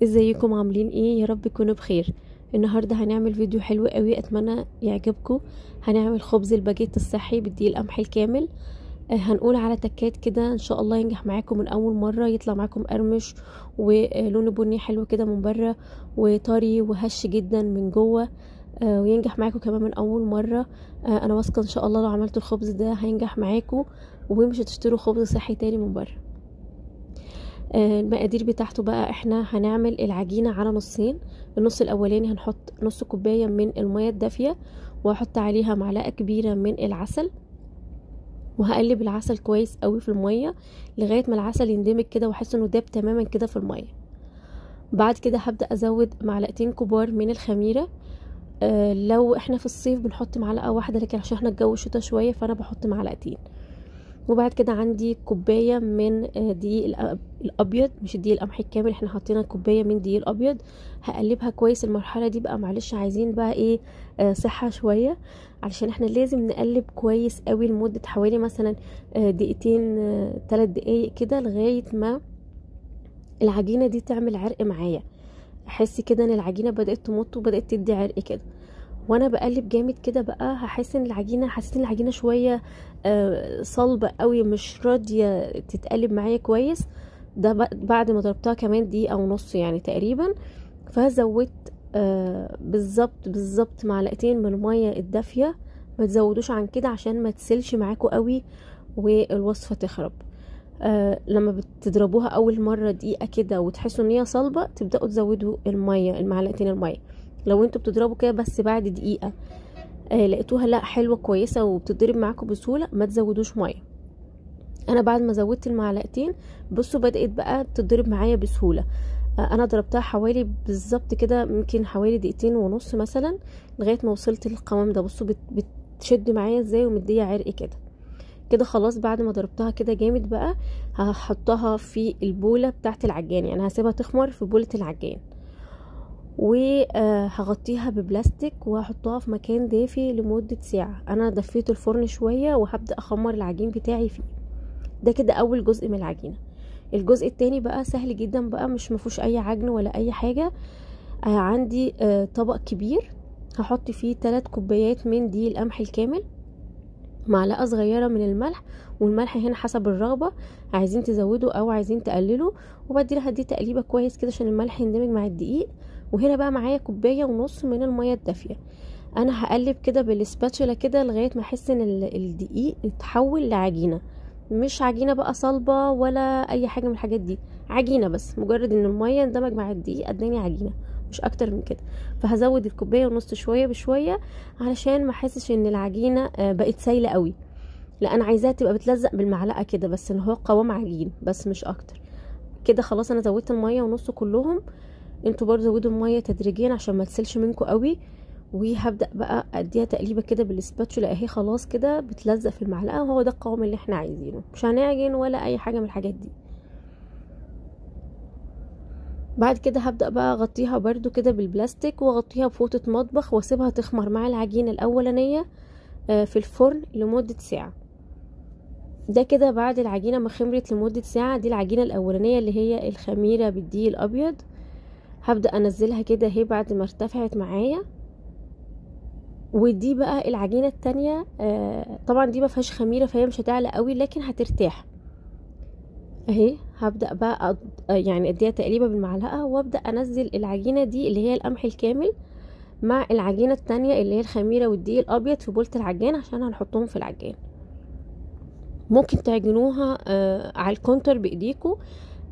ازيكم عاملين ايه؟ يا رب تكونوا بخير. النهارده هنعمل فيديو حلو قوي، اتمنى يعجبكم. هنعمل خبز الباجيت الصحي بالدقيق القمح الكامل. هنقول على تكات كده ان شاء الله ينجح معاكم من اول مرة، يطلع معاكم قرمش ولونه بني حلو كده من بره وطري وهش جدا من جوه، وينجح معاكم كمان من اول مرة. انا واثقة ان شاء الله لو عملتوا الخبز ده هينجح معاكم ومش هتشتروا خبز صحي تاني من بره. المقادير بتاعته بقى، احنا هنعمل العجينة على نصين. النص الاولاني هنحط نص كوباية من المية الدافيه، وهحط عليها معلقه كبيرة من العسل، وهقلب العسل كويس قوي في المية لغاية ما العسل يندمج كده واحس انه داب تماما كده في المية. بعد كده هبدا ازود معلقتين كبار من الخميره. لو احنا في الصيف بنحط معلقه واحدة، لكن عشان احنا الجو شتا شوية فانا بحط معلقتين. وبعد كده عندي كوباية من دقيق الابيض، مش الدقيق القمح الكامل، احنا حطينا كوباية من دقيق الابيض. هقلبها كويس. المرحلة دي بقى معلش عايزين بقى ايه، صحة شوية، علشان احنا لازم نقلب كويس قوي لمدة حوالي مثلا دقيقتين 3 دقايق كده، لغاية ما العجينة دي تعمل عرق معايا. احس كده ان العجينة بدات تمط وبدات تدي عرق كده، وانا بقلب جامد كده بقى هحس ان العجينة، حسيت ان العجينة شوية صلبه قوي، مش راضية تتقلب معايا كويس. ده بعد ما ضربتها كمان دقيقة ونص يعني تقريبا. فزودت بالظبط بالظبط معلقتين من المية الدافيه، ما تزودوش عن كده عشان ما تسلش معاكم قوي والوصفه تخرب. لما بتضربوها اول مرة دقيقة كده وتحسوا ان هي صلبه، تبداوا تزودوا المية، المعلقتين المية. لو انتوا بتضربوا كده بس بعد دقيقة لقيتوها لا حلوة كويسة وبتضرب معاكم بسهولة، ما تزودوش مية. انا بعد ما زودت المعلقتين بصوا بدات بقى تضرب معايا بسهولة. انا ضربتها حوالي بالظبط كده يمكن حوالي دقيقتين ونص مثلا، لغاية ما وصلت للقوام ده. بصوا بتشد معايا ازاي ومديه عرق كده كده. خلاص بعد ما ضربتها كده جامد بقى هحطها في البوله بتاعه العجان، يعني هسيبها تخمر في بوله العجان، وهغطيها ببلاستيك وهحطها في مكان دافي لمدة ساعة. انا دفيت الفرن شوية وهبدأ اخمر العجين بتاعي فيه. ده كده اول جزء من العجينة. الجزء التاني بقى سهل جدا بقى، مش مفيهوش اي عجن ولا اي حاجة. عندي طبق كبير هحط فيه 3 كوبايات من دقيق القمح الكامل، معلقة صغيرة من الملح، والملح هنا حسب الرغبة، عايزين تزودوا او عايزين تقللوا. وبدي لها دي تقليبة كويس كده عشان الملح يندمج مع الدقيق. وهنا بقى معايا كوباية ونص من المية الدافية. انا هقلب كده بالسباتشولا كده لغاية ما احس ان الدقيق اتحول لعجينة، مش عجينة بقى صلبة ولا اي حاجة من الحاجات دي، عجينة بس، مجرد ان المية اندمج مع الدقيق اداني عجينة، مش اكتر من كده. فهزود الكوباية ونص شوية بشوية علشان ما احسش ان العجينة بقت سايلة قوي، لا انا عايزاها تبقى بتلزق بالمعلقة كده بس، ان هو قوام عجين بس مش اكتر كده. خلاص انا زودت المية ونص كلهم، انتوا برضو زودوا المية تدريجيا عشان ما تسلش منكم قوي. وهبدا بقى اديها تقليبه كده بالسباتشولا اهي، خلاص كده بتلزق في المعلقة، وهو ده القوام اللي احنا عايزينه، مش هنعجن ولا اي حاجة من الحاجات دي. بعد كده هبدا بقى اغطيها برضو كده بالبلاستيك، واغطيها بفوطه مطبخ، واسيبها تخمر مع العجينة الاولانية في الفرن لمدة ساعة. ده كده بعد العجينة ما خمرت لمدة ساعة. دي العجينة الاولانية اللي هي الخميره بالدقيق الابيض. هبدأ انزلها كده اهي بعد ما ارتفعت معايا. ودي بقى العجينة التانية، طبعا دي ما فيهاش خميرة فهي مش هتعلى قوي، لكن هترتاح اهي. هبدأ بقى يعني اديها تقليبة بالمعلقة، وابدأ انزل العجينة دي اللي هي القمح الكامل مع العجينة التانية اللي هي الخميرة والدقيق الابيض في بولة العجان، عشان هنحطهم في العجان. ممكن تعجنوها على ال counter بايديكم،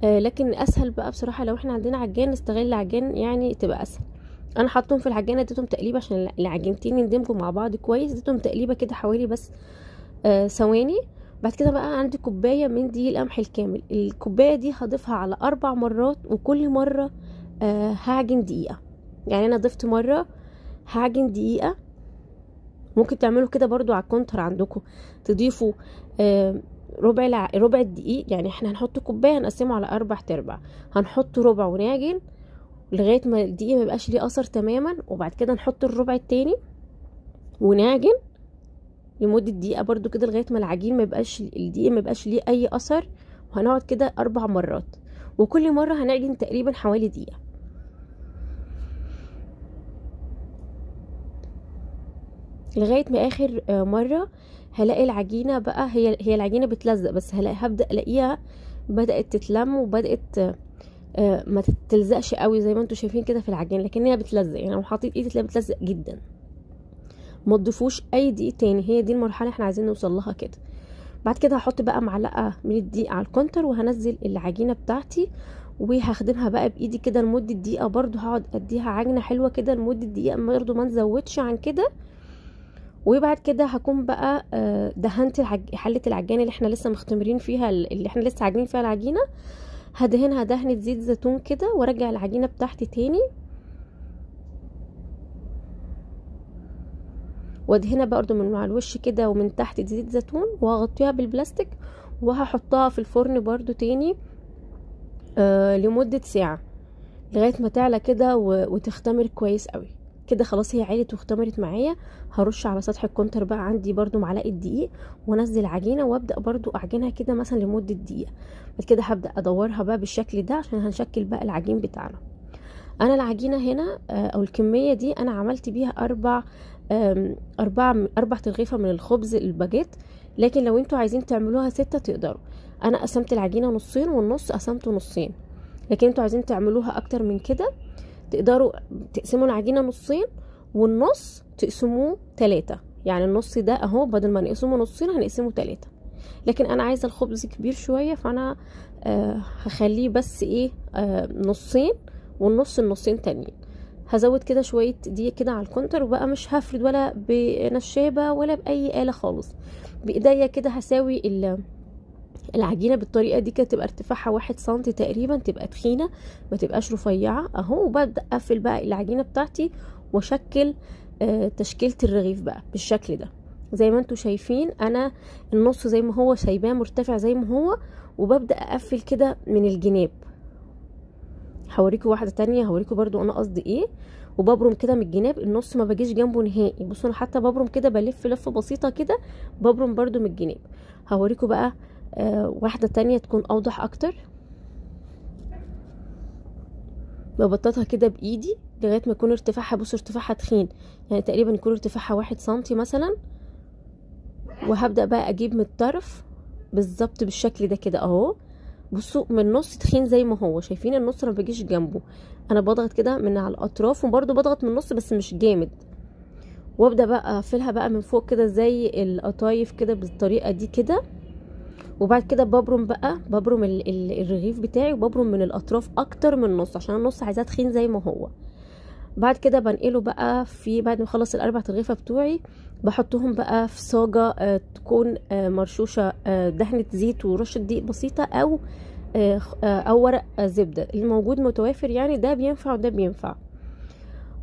لكن اسهل بقى بصراحة لو احنا عندنا عجان نستغل العجان، يعني تبقى اسهل. انا حطيتهم في العجانه، اديتهم تقليبه عشان العجينتين يندمجوا مع بعض كويس، اديتهم تقليبه كده حوالي بس ثواني. بعد كده بقى عندي كوباية من دقيق القمح الكامل، الكوباية دي هضيفها على 4 مرات، وكل مرة هعجن دقيقة. يعني انا ضفت مرة هعجن دقيقة. ممكن تعملوا كده برضو على ال counter عندكم، تضيفوا ربع الدقيق، يعني احنا هنحط كوباية هنقسمه على 4 ارباع، هنحط ربع ونعجن لغاية ما الدقيق ما يبقاش ليه اثر تماما، وبعد كده نحط الربع التاني ونعجن لمدة دقيقة برضو كده لغاية ما العجين ما يبقاش، الدقيق ما يبقاش ليه اي اثر. وهنقعد كده 4 مرات، وكل مرة هنعجن تقريبا حوالي دقيقة. لغاية ما اخر مرة هلاقي العجينة بقى هي العجينة بتلزق، بس هبدا الاقيها بدات تتلم وبدات ما تلزقش قوي زي ما انتم شايفين كده في العجينة، لكن هي بتلزق. يعني لو حطيت ايدي تلاقيها بتلزق جدا. ما تضيفوش اي دقيق تاني، هي دي المرحلة احنا عايزين نوصل لها كده. بعد كده هحط بقى معلقه من الدقيق على ال counter، وهنزل العجينة بتاعتي وهخدمها بقى بايدي كده لمدة دقيقة. برضو هقعد اديها عجنه حلوة كده لمدة دقيقة، برضو ما نزودش عن كده. وبعد كده هكون بقى دهنت حله العجانه اللي احنا لسه مختمرين فيها، اللي احنا لسه عاجنين فيها العجينة، هدهنها دهنه زيت زيتون كده، وارجع العجينة بتاعتي تاني وادهنها برضو من على الوش كده ومن تحت زيت زيتون، وهغطيها بالبلاستيك وهحطها في الفرن برضو تاني لمدة ساعة لغاية ما تعلى كده وتختمر كويس قوي كده. خلاص هي عالت واختمرت معايا. هرش على سطح ال counter بقى عندي برضو معلقه دقيق، وانزل عجينه وابدا برضو اعجنها كده مثلا لمدة دقيقة. بعد كده هبدا ادورها بقى بالشكل ده عشان هنشكل بقى العجين بتاعنا. انا العجينة هنا او الكمية دي انا عملت بيها اربع ترغيفه من الخبز الباجيت، لكن لو انتوا عايزين تعملوها 6 تقدروا. انا قسمت العجينة نصين والنص قسمته نصين، لكن انتوا عايزين تعملوها اكتر من كده تقدروا تقسموا العجينة نصين والنص تقسموه 3. يعني النص ده اهو بدل ما نقسمه نصين هنقسمه 3، لكن انا عايزه الخبز كبير شوية فانا هخليه بس ايه نصين والنص النصين تانيين. هزود كده شوية دقيق كده على ال counter، وبقى مش هفرد ولا بنشابه ولا باي آلة خالص، بايديا كده هساوي العجينة بالطريقة دي كده، تبقى ارتفاعها 1 سنتي تقريبا، تبقى تخينة ما تبقاش رفيعة اهو. وببدا اقفل بقى العجينة بتاعتي واشكل تشكيله الرغيف بقى بالشكل ده زي ما انتم شايفين. انا النص زي ما هو سايباه مرتفع زي ما هو، وببدا اقفل كده من الجناب. هوريكم واحدة تانية، هوريكم برضو انا قصدي ايه. وببرم كده من الجناب، النص ما بجيش جنبه نهائي. بصوا انا حتى ببرم كده، بلف لفه بسيطة كده، ببرم برضو من الجناب. هوريكم بقى واحدة تانية تكون اوضح اكتر. ببططها كده بايدي لغاية ما يكون ارتفاعها، بصوا ارتفاعها تخين، يعني تقريبا يكون ارتفاعها 1 سنتي مثلا. وهبدا بقى اجيب من الطرف بالظبط بالشكل ده كده اهو. بصوا من النص تخين زي ما هو، شايفين النص ما بيجيش جنبه، انا بضغط كده من على الاطراف وبرده بضغط من النص بس مش جامد. وابدا بقى اقفلها بقى من فوق كده زي القطايف كده بالطريقة دي كده. وبعد كده ببرم بقى، ببرم الرغيف بتاعي، وببرم من الاطراف اكتر من النص عشان النص عايزاه تخين زي ما هو. بعد كده بنقله بقى في، بعد ما اخلص الاربع ترغيفه بتوعي بحطهم بقى في صاجه تكون مرشوشه دهنه زيت ورشه دقيق بسيطة، او ورق زبدة الموجود متوافر، يعني ده بينفع وده بينفع.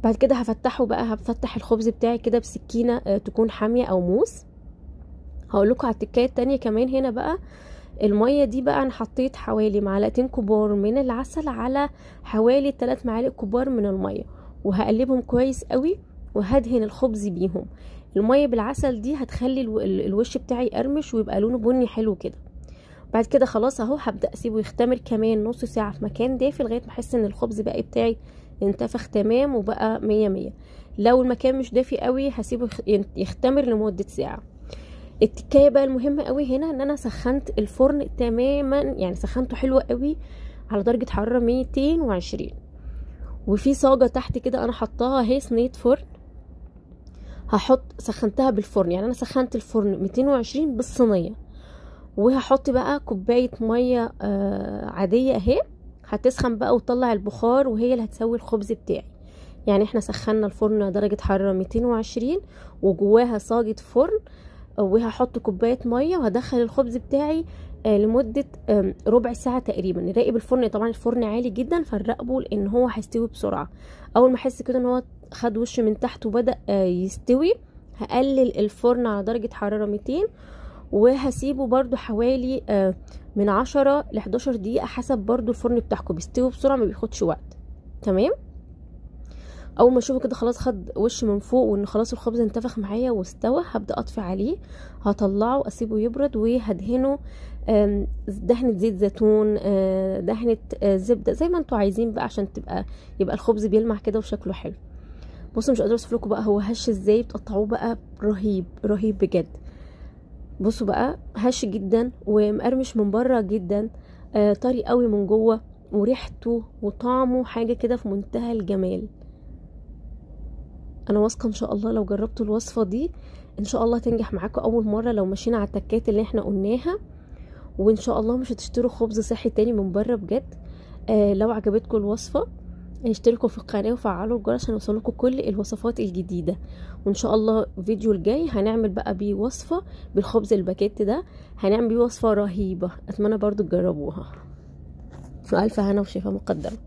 بعد كده هفتحه بقى، هفتح الخبز بتاعي كده بسكينة تكون حامية او موس. هقول لكم على التكايه التانية كمان. هنا بقى المية دي بقى انا حطيت حوالي معلقتين كبار من العسل على حوالي 3 معالق كبار من المية، وهقلبهم كويس قوي وهدهن الخبز بيهم. المية بالعسل دي هتخلي الوش بتاعي يقرمش ويبقى لونه بني حلو كده. بعد كده خلاص اهو هبدا اسيبه يختمر كمان نص ساعة في مكان دافي لغاية ما احس ان الخبز بقى بتاعي انتفخ تمام وبقى 100 100. لو المكان مش دافي قوي هسيبه يختمر لمدة ساعة. التكايه بقى المهمة قوي هنا ان انا سخنت الفرن تماما، يعني سخنته حلو قوي على درجه حرارة 220، وفي صاجه تحت كده انا حطاها اهي صينية فرن، هحط سخنتها بالفرن، يعني انا سخنت الفرن 220 بالصينيه، وهحط بقى كوباية مية عادية اهي، هتسخن بقى وتطلع البخار وهي اللي هتسوي الخبز بتاعي. يعني احنا سخنا الفرن درجه حرارة 220 وجواها صاجه فرن، وهحط كوباية مية وهدخل الخبز بتاعي لمدة ربع ساعة تقريبا. نراقب الفرن، طبعا الفرن عالي جدا فنراقبه لان هو هيستوي بسرعة. اول ما احس كده ان هو خد وش من تحت وبدا يستوي هقلل الفرن على درجه حرارة 200، وهسيبه برده حوالي من 10 ل 11 دقيقة حسب برده الفرن بتاعكم، بيستوي بسرعة ما بياخدش وقت. تمام. اول ما اشوفه كده خلاص خد وش من فوق وان خلاص الخبز انتفخ معايا واستوى، هبدا اطفي عليه، هطلعه اسيبه يبرد، وهدهنه دهنه زيت زيتون، دهنه زبدة، زي ما انتوا عايزين بقى عشان يبقى الخبز بيلمع كده وشكله حلو. بصوا مش قادرة اوصف لكم بقى هو هش ازاي، بتقطعوه بقى رهيب رهيب بجد. بصوا بقى هش جدا ومقرمش من بره جدا، طري قوي من جوه، وريحته وطعمه حاجة كده في منتهى الجمال. انا واثقة ان شاء الله لو جربتوا الوصفة دي ان شاء الله تنجح معاكم اول مرة، لو مشينا على التكات اللي احنا قلناها، وان شاء الله مش هتشتروا خبز صحي تاني من بره بجد. لو عجبتكم الوصفة اشتركوا في القناة وفعلوا الجرس عشان يوصلكم كل الوصفات الجديدة. وان شاء الله الفيديو الجاي هنعمل بقى بيه وصفه بالخبز الباكيت ده، هنعمل بيه وصفه رهيبة، اتمنى برضو تجربوها. والف هنا وشفا مقدما.